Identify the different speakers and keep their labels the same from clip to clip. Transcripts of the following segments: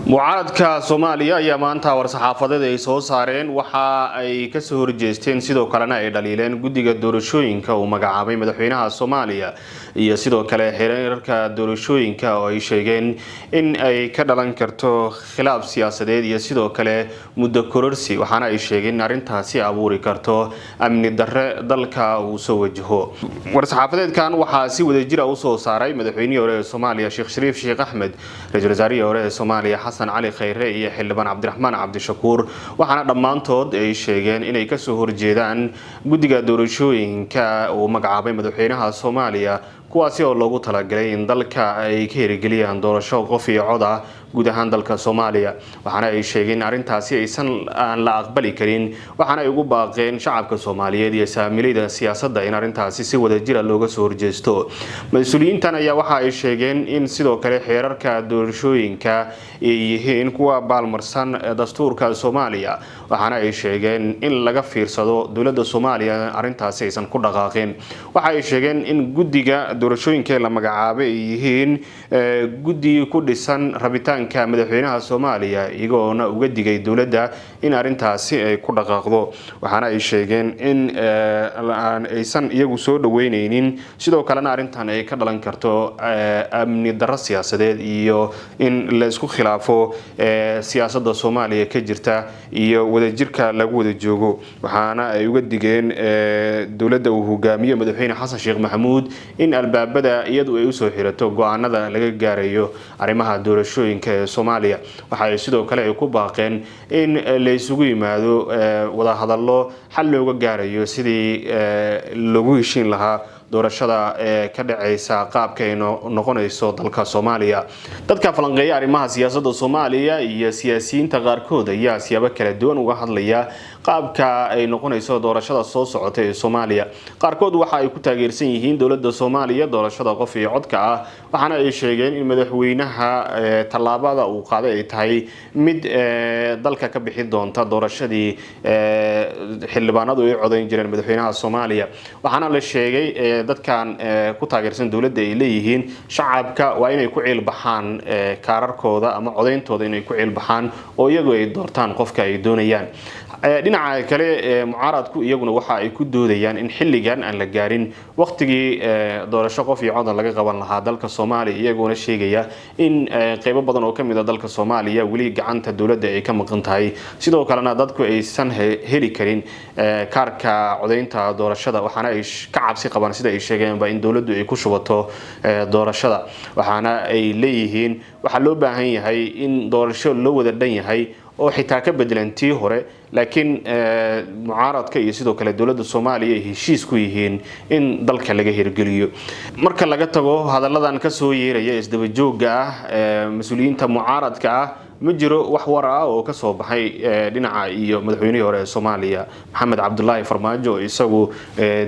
Speaker 1: Mucaaradka Soomaaliya ayaa maanta war-saxaafadeed ay soo saareen waxa ay kasoo horjeesteen, sidoo kalena ay dhaliileen guddiga doorashooyinka uu magacaabay madaxweynaha Soomaaliya iyo sidoo kale xeerarka doorashooyinka oo ay sheegeen in ay ka dhalan karto khilaaf siyaasadeed iyo sidoo kale muddo kororsi. Waxaana ay sheegeen in arrintaasi abuuri karto amni darre dalka uu soo wajaho. War-saxaafadeedkan waxaa si wadajira usoo saaray madaxweynihii hore ee Soomaaliya Sheekh Shariif Sheekh Axmed, ra-iisul wasaarihii hore ee Soomaaliya Xasan Cali Khayre iyo xildhibaan Cabdiraxmaan Cabdishakuur. Waxaana dhammaantood ay sheegeen inay kasoo horjeedaan guddiga doorashooyinka uu magacaabay madaxweynaha Soomaaliya, kuwaasi oo loogu talagalay in dalka ay ka hirgeliyaan doorasho qof iyo cod ah guud ahaan dalka Soomaaliya. Waxaana ay sheegeen in arrintaasi aysan aan la aqbali karin, waxaana ay ugu baaqeen shacabka Soomaaliyeed iyo saamilayda siyaasadda in arrintaasi si wadajira looga soo horjeesto. Mas-uuliyiintan ayaa waxa ay sheegeen in sidoo kale xeerarka doorashooyinka ay yihiin kuwa baalmarsan dastuurka Soomaaliya. Waxaana ay sheegeen in laga fiirsado dowladda Soomaaliya arrintaasi aysan ku dhaqaaqin. Waxa ay sheegeen in guddiga doorashooyinka ee la magacaabay ay yihiin guddi ku dhisan rabitaanka madaxweynaha Soomaaliya, iyagoona uga digay dowladda in arrintaasi ay ku dhaqaaqdo. Waxaana ay sheegeen in aysan iyagu soo dhaweyneynin, sidoo kalena arrintan ay ka dhalan karto amni darro siyaasadeed iyo in la isku khilaafo siyaasadda Soomaaliya ka jirta iyo wadajirka lagu wada joogo. Waxaana ay uga digeen dowladda uu hogaamiyo madaxweyne Xasan Sheekh Maxamuud in albaabada iyadu ay usoo xirato go-aanada laga gaarayo arrimaha doorashooyinka ee Soomaaliya. Waxa ay sidoo kale ay ku baaqeen in la isugu yimaado wadahadallo xal looga gaarayo sidii lagu heshiin lahaa doorashada ee ka dhacaysa qaabka ay noqonayso dalka Soomaaliya. Dadka falanqeeya arrimaha siyaasadda Soomaaliya iyo siyaasiyiinta qaarkood ayaa siyaabo kala duwan uga hadlaya qaabka ay noqonayso doorashada soo socota ee Soomaaliya. Qaarkood waxa ay ku taageersan yihiin dowladda Soomaaliya doorashada qof iyo codka ah, waxaana ay sheegeen in madaxweynaha tallaabada uu qaaday ay tahay mid dalka ka bixi doonta doorashadii xildhibaanadu ay codayn jireen madaxweynaha Soomaaliya. Waxaana la sheegay dadkan ku taageersan dowladda ay leeyihiin shacabka waa inay ku ciilbaxaan kaararkooda ama codayntooda, inay ku ciilbaxaan oo iyagu ay doortaan qofka ay doonayaan. Dhinaca kale, mucaaradku iyaguna waxa ay ku doodayaan in xilligan aan la gaarin waqtigii doorasho qof iyo codan laga qaban lahaa dalka Soomaaliya, iyaguna sheegaya in qeybo badan oo kamid a dalka Soomaaliya weli gacanta dowladda ay ka maqan tahay, sidoo kalena dadku aysan heli karin kaarka codaynta doorashada. Waxaana ay ka cabsi qabaan, sida ay sheegeenba, in dowladdu ay ku shubato doorashada. Waxaana ay leeyihiin waxaa loo baahan yahay in doorasho loo wada dhan yahay oo xitaa ka bedelan tii hore, laakiin mucaaradka iyo sidoo kale dowladda Soomaaliya ay heshiis ku yihiin in dalka laga hirgeliyo. Marka laga tago hadalladan kasoo yeeraya isdaba joogga ah mas-uuliyiinta mucaaradka ah, ma jiro wax war ah oo kasoo baxay dhinaca iyo madaxweynihii hore ee Soomaaliya Maxamed Cabdulaahi Farmaajo, oo isagu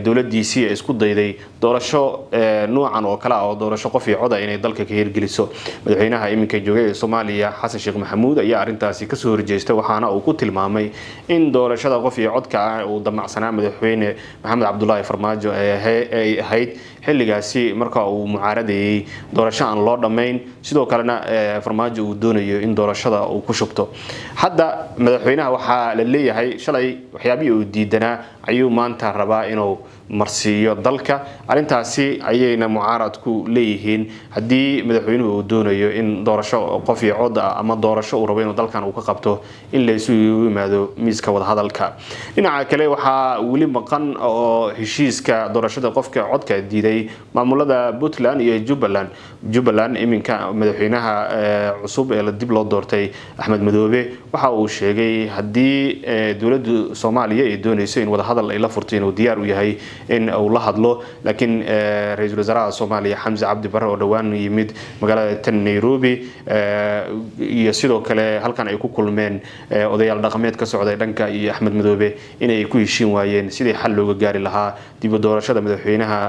Speaker 1: dowladiisii isku dayday doorasho nuucan oo kale ah oo doorasho qof iyo coda inay dalka ka hirgeliso. Madaxweynaha iminka joogay ee Soomaaliya Xasan Sheekh Maxamuud ayaa arrintaasi kasoo horjeestay, waxaana uu ku tilmaamay in doorashada qof iyo codka ah uu damacsanaa madaxweyne Maxamed Cabdulaahi Farmaajo ay ahayd xilligaasi marka uu mucaaradayay doorasho aan loo dhammayn, sidoo kalena Farmaajo uu doonayo in doorashada uu ku shubto. Hadda madaxweynaha waxaa la leeyahay shalay waxyaabihii uu diidanaa ayuu maanta rabaa inuu marsiiyo dalka. Arrintaasi ayayna mucaaradku leeyihiin haddii madaxweynuhu uu doonayo in doorasho qof iyo cod ah ama doorasho uu rabo inuu dalkan uu ka qabto, in la isu yimaado miiska wadahadalka. Dhinaca kale, waxaa weli maqan oo heshiiska doorashada qofka codka diiday maamulada Puntland iyo Jubbaland. Jubbaland iminka madaxweynaha cusub ee dib loo doortay Axmed Madoobe waxa uu sheegay haddii dowladda Soomaaliya ay doonayso in wadahadal ay la furto inuu diyaar u yahay in uu la hadlo. Laakiin ra-iisul wasaaraha Soomaaliya Xamse Cabdi Barre oo dhowaan yimid magaalada tan Nairobi iyo sidoo kale halkan ay ku kulmeen odayaal dhaqameed ka socday dhanka iyo Axmed Madoobe inay ku heshiin waayeen sidii xal looga gaari lahaa dib u doorashada madaxweynaha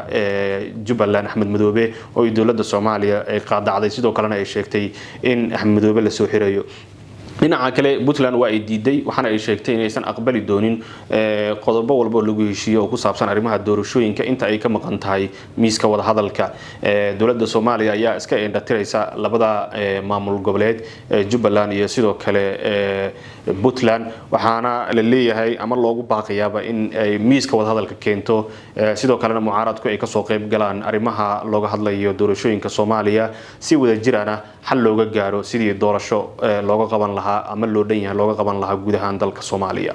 Speaker 1: Jubbaland Axmed Madoobe, oo ay dowladda Soomaaliya ay qaadacday, sidoo kalena ay sheegtay in Axmed Madoobe lasoo xirayo. Dhinaca kale, Puntland waa ay diiday, waxaana ay sheegtay inaysan aqbali doonin qodobo walba oo lagu heshiiyo oo ku saabsan arrimaha doorashooyinka inta ay ka maqan tahay miiska wadahadalka. Dowladda Soomaaliya ayaa iska indhatiraysa labada maamul goboleed, Jubbaland iyo sidoo kale Puntland, waxaana la leeyahay ama loogu baaqayaaba in ay miiska wadahadalka keento, sidoo kalena mucaaradku ay kasoo qayb galaan arrimaha looga hadlayo doorashooyinka Soomaaliya, si wadajirana xal looga gaaro sidii doorasho looga qaban lahaa ama loo dhan yahay looga qaban lahaa guud ahaan dalka Soomaaliya.